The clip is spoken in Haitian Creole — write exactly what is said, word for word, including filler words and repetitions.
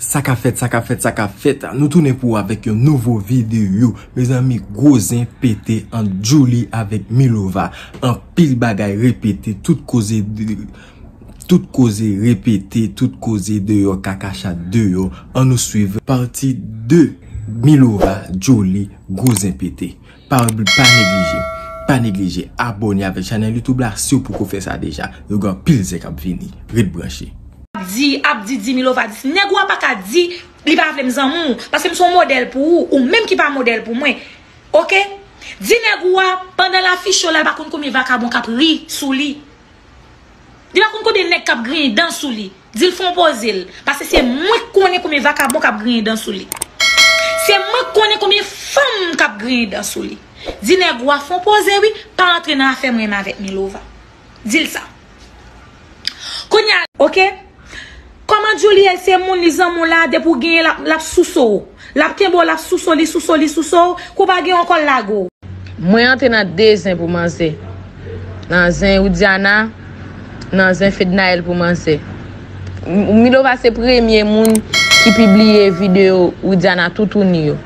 Sa k ap fèt, sa k ap fèt, sa k ap fèt. Nou tounen pou w avèk yon nouvo videyo. Mezanmi, gwo zen pete ant Djouly avèk Milova. Anpil bagay repete, tout koze de, tout koze repete, tout koze deyò, kaka chat deyò. Ann nou swiv pati de Milova, Djouly, gwo zen pete. Pa, pa neglije, pa neglije abòne avèk chanèl YouTube la si w poko fè sa deja. Nou gen anpil zen k ap vini. Ret branche. Di, ap di, di Milova di. Nèg ou a pa ka di li pa vle m zanmi w, paske m se yon modèl pou ou, ou menm ki pa modèl pou mwen. Oke? Di nèg ou a, pandan l ap fiche w la, l pa konn konbyen vakabon k ap ri sou li. Li pa konn konbyen nèg k ap griyen dan sou li. Di l fè yon poze l, paske se mwen k konnen konbyen vakabon k ap griyen dan sou li. Se mwen k konnen konbyen fanm k ap griyen dan sou li. Di nèg ou a fè yon poze wi, pa antre nan afè m renmen avèk Milova. Di l sa. Kounye a, oke? Kòman Djouly se moun li zanmi w la, depi w genyen l ap, l ap souse w. L ap kenbe w, l ap souse w, li souse w, li souse w, kou pa gen ankò l lage w. Mwen antre nan de zen pou manzè. Nan zen Widiana, nan zen Fednaelle pou manzè. M- Milova se premye moun ki pibliye videyo Widiana toutouni yo.